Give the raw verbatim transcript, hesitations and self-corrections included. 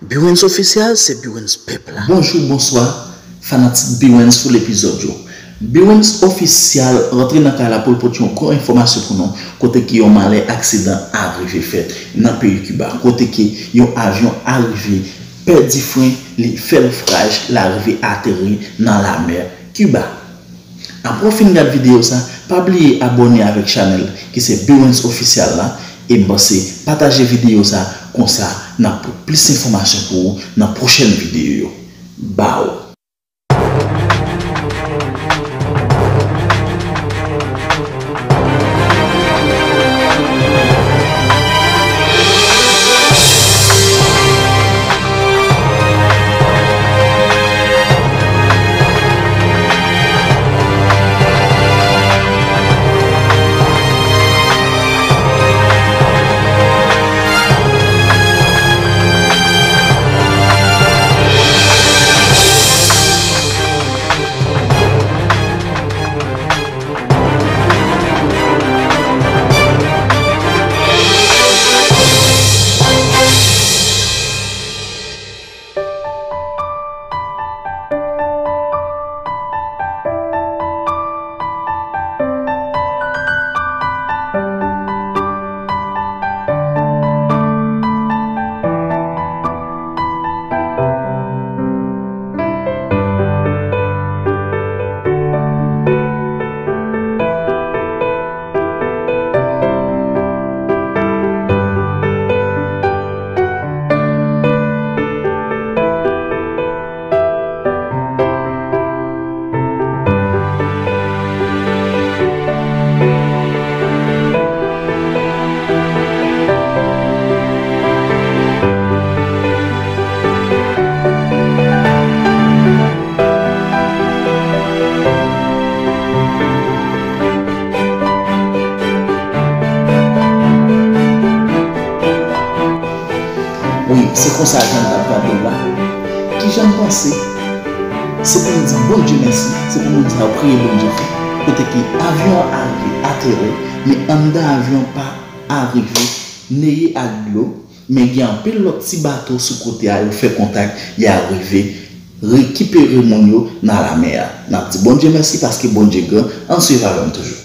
Bewens Ofisyal se Bewens pèp la. Bonjou, bonswa, fanatik Bewens pou epizòd yo. Bewens Ofisyal rantre nan kay la pou l pote yon gwo enfòmasyon pou nou, kote ke yon malè aksidan a rive fèt nan peyi Kiba, kote ke yon avyon a rive pèdi fren, li fè lofraj, l a rive ateri nan lamè Kiba. Apre w fin gad videyo sa, pa bliye abòne avèk chanèl ki se Bewens Ofisyal la, e m panse pataje videyo sa, konsa n ap pran plis enfòmasyon pou ou nan pwochèn videyo yo. Baw. Wi, se konsa jan m t ap gade l la. Kijan m panse? Se pou nou di Bondye mèsi, se pou nou di l priye Bondye fè. Kote ke avyon an arive ateri, men anndan avyon an pa arive neye ak dlo, men gen anpil lòt ti bato sou kote a, yo fè kontak, y arive rekipere moun yo nan lamè a. N ap di Bondye mèsi paske Bondye gran, ann swiv avè m toujou.